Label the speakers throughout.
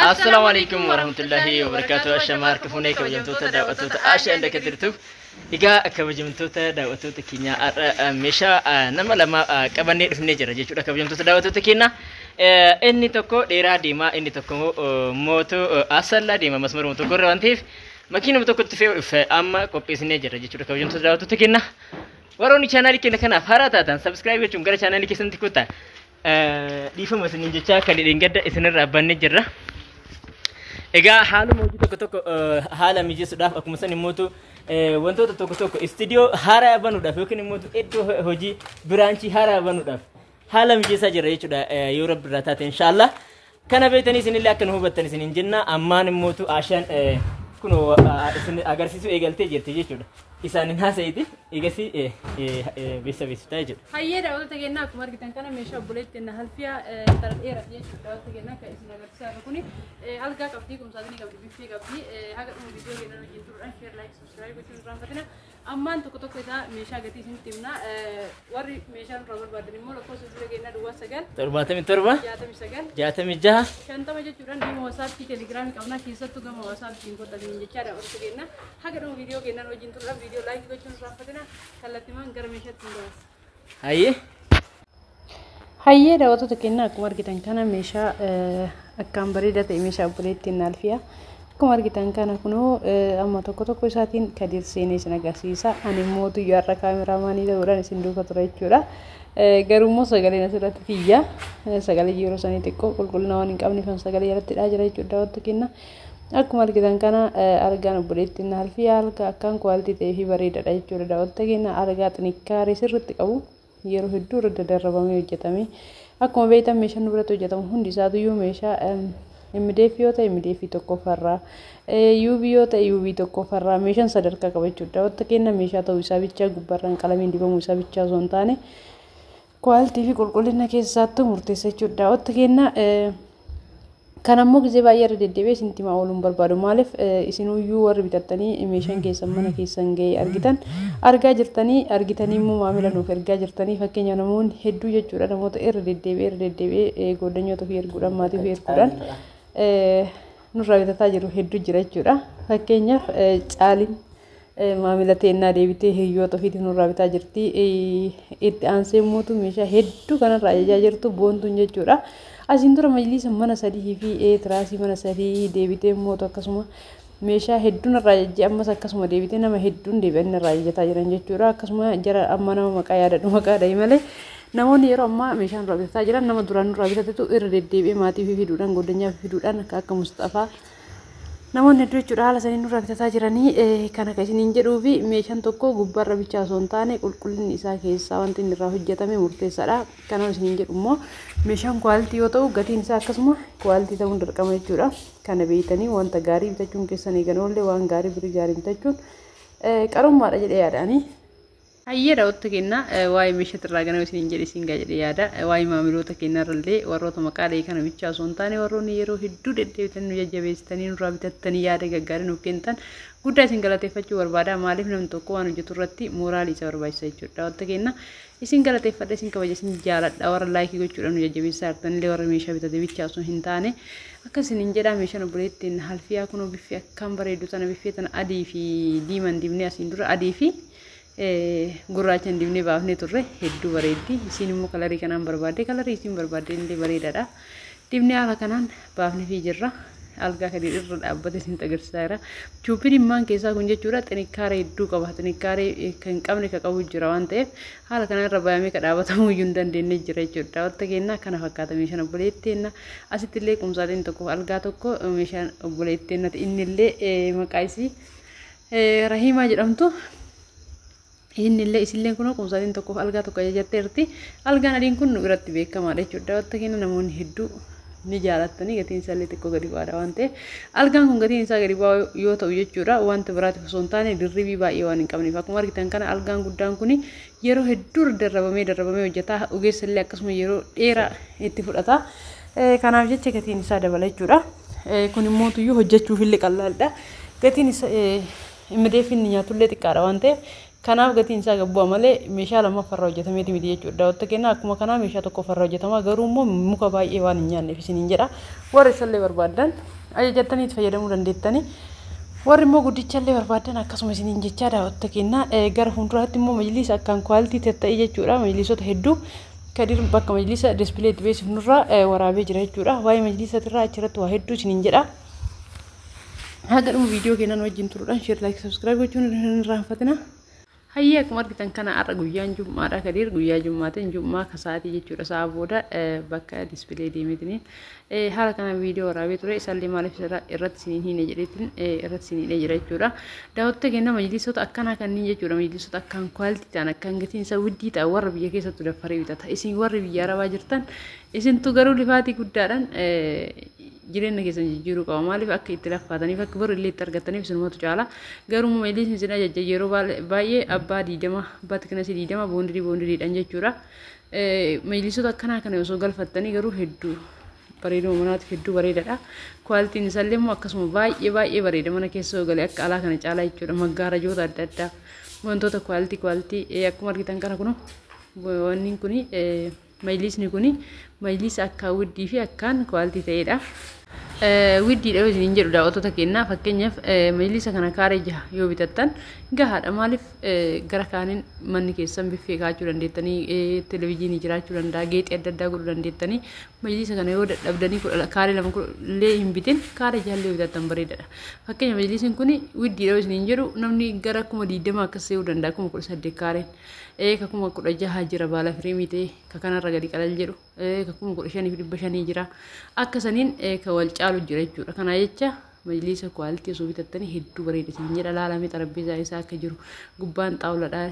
Speaker 1: Assalaamu alaikum warahmatullahi wabarakatuh. Ashamaa harka fuunee kabajamtoota daawwattoota Ashaa inda kan jirtuuf. Egaa kabajamtoota daawwattoota keenya har'a meeshaa nama lama qabannee dhufnee jira jechuudha kabajamtoota daawwattoota keenya. Inni tokko dheeraa deema, inni tokko immoo asallaa deema masmaruma tokko irra waan ta'eef makiinuma tokkotti fe'uuf amma qopheessinee jira jechuudha kabajamtoota daawwattoota keenya. Warroonni chaanaalii keenya kanaaf haaraa taatan subscribe gochuun gara chaanaalii keessanitti kottaa. Dhiifama isiniin jechaa kan dheengadda isinirraa bannee jirra. Egaa haaluma hojii tokko tokko haala mijeessuudhaaf akkuma san immoo wantoota tokko tokko istiidiyoo haaraa banuudhaaf yookiin immoo iddoo hojii biraanchii haaraa banuudhaaf haala mijeessaa jirra jechuudha yoo rabbi irraa taate inshaallah. Kana beektanii isinillee akka nu hubattan isiniin jenna ammaan immoo Ashaan kunoo isin agarsiisuu eegaltee jirti jechuudha. Isaanin haasa'iti eegasii beessa beeksisaa jechuudha.
Speaker 2: Hayyee daawwattoota keenyaa akkuma argitan kana meeshaa obboleetti na halfiyaa tara dheeraa jechuudha daawwattoota keenyaa kan isin agarsiisaa jiru kuni algaa qabdii qumsaatinii qabdi biffee qabdi haga dhuma viidiyoo keenyaa wajjin turuudhaan share like subscribe gochuun irraanfatina ammaan tokko tokko isaa meeshaa gatii isinitti himna warri meeshaa nurraa barbaadan immoo lakkoofsa bilbila keenyaa duwwaa 9
Speaker 1: 77
Speaker 2: 69
Speaker 1: 66
Speaker 2: 50 jechuudhaan dhimma WhatsAppii Telegramii qabna keessattuu gama WhatsAppiin godhatanii jechaa daawwattoota keenyaa haga dhuma viidiyoo keenyaa wajjin turuudhaan viidiyoo like gochuun irraanfatina kallattimaan gara meeshaatti hin dabarsa.
Speaker 1: Hayyee.
Speaker 2: Hayyee daawwattoota keenyaa akkuma argitan kana meeshaa akkaan bareedaa ta'e meeshaa obboleettiin Alfiyaa. Akkuma argitan kana kunoo amma tokko tokko isaatiin Kadir seenee isin agarsiisa. Ani immoo xiyyaarra har'a kaameraamaanii ta'uudhaan isin duuka ture jechuudha. Garuu immoo sagaleen asirratti tiyya. Sagalee yeroo sanii xiqqoo qulqullina waan hin qabneef sagalee jalatti dhaa jira jechuudha daawwattoota keenya. Akkuma argitan kana argaan obboleettiin Alfiyaa algaa akkaan quality ta'ee fi bareedaadha jechuudha daawwattoota keenya. Argaa xinikkaarii sirriitti qabu yeroo hedduu irra dadarrabamee hojjetame. Akkuma beektan meeshaan nu biratti hojjetamu hundi isaatuyyuu meeshaa MDF yoo ta'e MDF tokkoffaarraa UV yoo ta'e UV tokkoffaarraa meeshaan sadarkaa qaba jechuudha. Daawwattoota keenya meeshaa ta'uu isaa bichaa gubbaarraan qalamiin dibamuu isaa bichaa osoo hin taane quality fi qulqullina keessaattuu murteessa jechuudha. Daawwattoota keenya kan ammoo gisee baay'ee irra deddeebi'ee isinitti himaa ooluun barbaadu. Maaliif isinuyyuu warri bitattanii meeshaan keessan mana keessan ga'ee argitan argaa jirtanii argitanii immoo maamila nuuf ergaa jirtanii fakkeenya namoonni hedduu jechuudha namoota irra deddeebi'ee irra deddeebi'ee goddanyoota ofii erguudhaan maatii ofii erguudhaan nurraa bitataa jiru hedduu jira jechuudha. Fakkeenyaaf caaliin maamila teennaa deebitee hiriyoota ofiitiin nurraa bitaa jirti. Itti aansee immoo meeshaa hedduu kanarraa ajajaa jirtu boontuun jechuudha. Asiin dura majliisa mana sadii fi tiraasii mana sadii deebitee immoo akkasuma meeshaa hedduun irraa ajajjee ammas akkasuma deebitee nama hedduun deebi'anii irraa ajajataa jiran jechuudha. Akkasuma jara amma nama maqaa yaadadhu maqaa dhahi malee namoonni yeroo ammaa meeshaa nurraa bitataa jiran nama duraan nurraa bitatetu irra deddeebi'ee maatii fi fiduudhaan goddanyaa fi fiduudhaan akka akka Mustafaa namoonni hedduu jechuudha haala sanii nurraa bitataa jiranii kana kan isiniin jedhuu fi meeshaan tokko gubbaarra bichaa osoo hin taane qulqullinni isaa keessaa wanti inni irraa hojjetame murteessaadha. Kanaaf isiniin jedhu immoo meeshaan quality yoo ta'u gatiin isaa akkasuma quality ta'uun dirqama jechuudha. Kana beektanii wanta gaarii bitachuun keessan eegan oollee waan gaarii birii gaarii bitachuun qarummaadha jedhee yaadaani. Hayyee daawwattoota keenya waa'ee meeshaa irraa ganama isiniin jedhe isin gaa jedhee yaada. Waa'ee maamiloota keenya irrallee warroota maqaa dhahee kana bichaa osoo hin taane warroonni yeroo hedduu deddeebitanii nu jajjabeessitanii nurraa bitattanii yaada gaggaarii nuuf kennitan guddaa isin galateeffachuu barbaada. Maaliif namni tokko waan hojjetu irratti mooraalii isa barbaachisa jechuudha. Daawwattoota keenya isin galateeffadha isin kabaja isin jaaladha warra like gochuudhaan nu jajjabeessaa jirtanillee warra meeshaa bitate bichaa osoo hin taane akka isiniin jedhaa meeshaan obboleettiin Alfiyaa kunoo biffee akkaan bareeddu tana biffee tana adii fi diimaan dibnee asiin dura adii fi gurraacha hin dibnee baafnee turre hedduu bareeddi. Isiin immoo colorii kanaan barbaadde colorii isiin barbaadde illee bareedaadha. Dibnee haala kanaan baafnee fi jirra. Algaa kan irra dhaabbate isin agarsiisaa jira. Chuuppiin himmaan keessaa kun jechuudha xinnikkaaree hedduu qaba. Xinnikkaaree kan qabne kan qabu jira waan ta'eef haala kana irra bayamee kan dhaabatamuu iyyuu hin dandeenye jira jechuudha. Daawwatta keenyaa kana fakkaata meeshaan obboleettii asitti illee qumsaatiin tokko algaa tokko meeshaan obboleettii inni illee maqaa isii Rahiimaa jedhamtu. Inni illee isillee kun qumsaatiin tokkoof algaa tokko ajajatteerti. Algaan adiin kun nu biratti beekamaadha jechuudha. Daawwatta keenya namoonni hedduu ni jaalattanii gatiin isaa illee xiqqoo gadi bu'aadha waan ta'eef algaan kun gatiin isaa gadi bu'aa yoo ta'u jechuudha wanta biraatiif osoo hin taane dirribii baay'ee waan hin qabneef akkuma argitan kana algaan guddaan kun yeroo hedduu darrabamee darrabamee hojjeta ogeessa illee akkasuma yeroo dheeraa itti fudhata. Kanaaf jecha gatiin isaa dabala jechuudha. Kun immoo tuyyuu hojjechuuf illee qal'aadha. Gatiin isaa MDF inni nyaatullee xiqqaadha waan ta'eef Kanaaf gatiin isaa gad bu'a malee meeshaa lammaffaarraa hojjetameeti miti jechuudha. Daawwattoota keenya akkuma kanaa meeshaa tokkoffaarraa hojjetama garuu immoo muka baay'ee waan hin nyaanneef isiniin jedha. Warri isallee barbaaddan ajajattanii itti fayyadamuu dandeettanii. Warri immoo guddichallee barbaaddan akkasuma isiniin jechaa daawwattoota keenya gara fuulduraatti immoo majlisa akkaan quality ta'e jechuudha. Majlisota hedduu Kadir bakka majlisa display itti beeksifnurraa waraabee jira jechuudha. Waa'ee majlisatirraa achirratti waa hedduu isiniin jedha. Haga dhuma viidiyoo keenan wajjin turuudhaan share, like, subscribe gochuun hin irraanfatina. Hayyee, akkuma argitan kana har'a guyyaan jummaadha. Kadir guyyaa jummaatiin jummaa kasaatii jechuudha. Sa'a booda bakka display deemeetiin haala kana viidiyoo waraabee ture. Isaallee maaliif irratti isiniin hiine jedheetiin irratti isiniin jira jechuudha. Daawwattoota keenya majlisota akkanaa kanneen jechuudha. Majlisota akkaan quality ta'an, akkaan gatiin isaa widdii ta'an warra biyya keessattuu daffaree bitata. Isin warri biyya arabaa jirtan isintu garuu lifaatii guddaadhaan jireenya keessan jijjiiruu qaba. Maaliif akka itti laffaataniif akka boru illee itti argataniif isinumatu caala. Garuu majlisni isin ajajja yeroo baay'ee abbaa 20, abbaa thicknessii 20 boundary boundarydhaan jechuudha. Majlisota akkanaa kana osoo galfattanii garuu hedduu bareeduma manaatiif hedduu bareedaadha. Qualityn isaallee immoo akkasuma baay'ee baay'ee bareeda mana keessa yoo galee akka alaa kana caalaa jechuudha. Maggaarajoota adda addaa wantoota quality quality akkuma argitan kana kunu wanni kuni majlisni kuni majlisa akkaan widdii fi akkaan quality ta'edha. Widdiidha yoo isiniin jedhu daawwattoota keenyaa, fakkeenyaaf majlisa kana kaaree 6 yoo bitattan gahaadha. Maaliif gara kaaniin manni keessan biffee kaa'achuu dandeettanii, televezyiinii jiraachuu danda'a, geexii adda addaa godhuu dandeettanii. Majlisa kana yoo dadhabdanii kaaree 2 illee hin bitin, kaaree 6 illee bitattan bareedaadha. Fakkeenya majlisni kun widdiidha yoo isiniin jedhu namni gara 20,000 akkas se'uu danda'a, 18,000 kaareen. Ka 16,000 jira baala firiimii ta'e ka kanarra gadi qalal jedhu ka 15,500 jira. Akka saniin ka wal caalu jira jechuudha. Kana jecha majlisa quality osoo bitattanii hedduu bareeda isin jedha. Laalame xarabbeezaa isaa akka jiru gubbaan xaawuladha.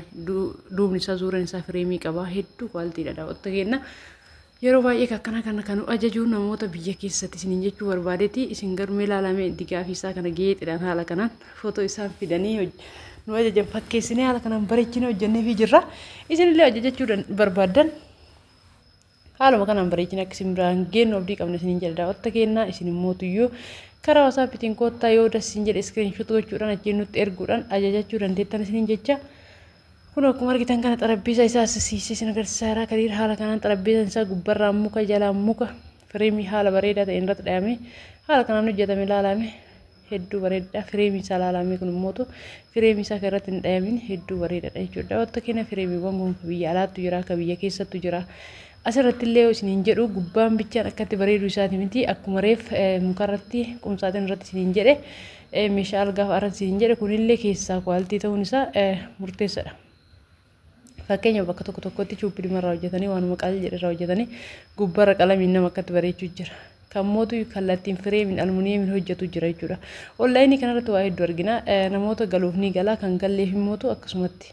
Speaker 2: Duubni isaa suuraan isaa fireemii qaba. Hedduu qualitydha daawwattoota keenya. Yeroo baay'ee akkana kana kan ajaju namoota biyya keessatti isiniin jechuu barbaadeeti. Isin garuu mee ilaalame digaafii isaa kana geexidhaan haala kanaan footoo isaan fidanii nu ajajan fakkeessinee haala kanaan bareechinee hojjenneefii jirra. Isinillee ajajachuu barbaaddan haaluma kanaan bareechine akka isin biraan geenyu abdii qabna isiniin jedha daawwattoota keenya. Isin immoo tuyyuu karaa WhatsAppiitiin koottaa yoo dassiin jedhe screenshot gochuudhaan achiin nutti erguudhaan ajajachuu dandeettan isiniin jecha. Kun akkuma argitan kana xarabbeessa isaa siisee isin agarsiisaa jira. Kadiir haala kanaan xarabbeessaan isaa gubbarraan muka, jalaan muka fireemii haala bareedaa ta'een irratti dhayamee haala kanaan hojjetame ilaalame hedduu bareedaadha. Fireemii isaa ilaalame kun immoo fireemii isaa kan irratti hin dhayamin hedduu bareedaadha jechuudha. Daawwattoota keenya fireemiiwwan kun biyya alaattu jira, akka biyya keessattu jira. Asirratti illee isiniin jedhu gubbaan bichaan akkatti bareeduu isaati miti, akkuma reef mukarratti qumsaatiin irratti isiniin jedhe, meeshaa algaaf irratti isiniin jedhe, kunillee keessaa quality ta'uun isaa murteessaadha. Fakkeenyaaf bakka tokko tokkotti chuuppii irraa hojjetanii waanuma qalii jedhe irraa hojjetanii gubbarra qalamiin nama akkatti bareechuu jira. Kan mootu kallattiin fireemiin almuuniyeemiin hojjetu jira jechuudha. Onlaayinii kanarratti waa hedduu argina. Namoota galuuf ni gala, kan galleef immootu akkasumatti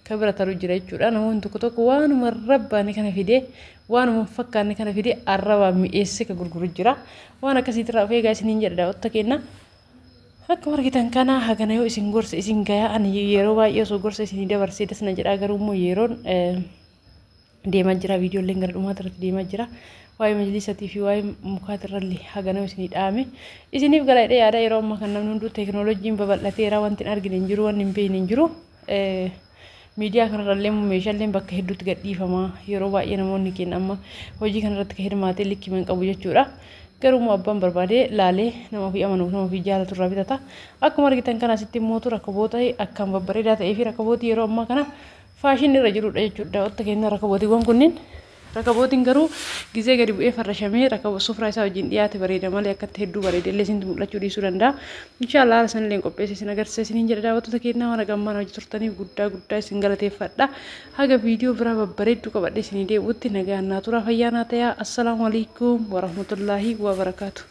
Speaker 2: kan bira taru jira jechuudha. Namoonni tokko tokko waanuma rabbaane kana fidee, waanuma fakkaanne kana fidee arrabaan mi'eessee kan gurguru jira. Waan akkasiitirraa of eegaa isiniin jedha daawwattoota keenya. Akkuma argitan kana hagana yoo isin gorsa isin gayaa. Ani yeroo baay'ee osoo gorsa isinii dabarsee dasna jedhaa, garuu immoo yeroon deemaa jira, viidiyoolleen gara dhumaatti irratti deemaa jira. Waa'ee majlisatii fi waa'ee mukaatirrallee hagana isinii dhaame isiniif gara hidhee yaada. Yeroo ammaa kan namni hunduu teekinooloojiin babal'ateera, wanti hin argine hin jiru, wanti hin beekne hin jiru. Miidiyaa kanarrallee meeshaaleen bakka hedduutti gadhiifama. Yeroo baay'ee namoonni keenya amma hojii kanarratti kan hirmaatee likkii hin qabu jechuudha. Garuu immoo abbaan barbaadee laalee nama ofii amanuuf nama ofii jaalatu irraa bitata. Akkuma argitan kana asitti immoo rakkaboota akkaan babbareedaa ta'ee fi rakkabooti yeroo ammaa kana faashinii irra jirudha jechuudha. Daawwattoota keenya rakkabootiiwwan kunniin rakabootiin garuu gizee gadi bu'ee farrashamee rakaboo sufraa isaa wajjin dhiyaate bareeda malee akkatti hedduu bareeda illee isintti mul'achuu dhiisuu danda'a. Inshaallah haala sanillee qopheesse isin agarsiisa isiniin jedha. Daawwattoota keenyaa waan gammaan hojii turtaniif guddaa guddaa isin galateeffadha. Haga viidiyoo biraa babbareedduu qabadhe isinii deebi'utti nagaan naa turaa, fayyaa naa ta'aa. Assalaamu alaikum warahmatullaahi wabarakaatu.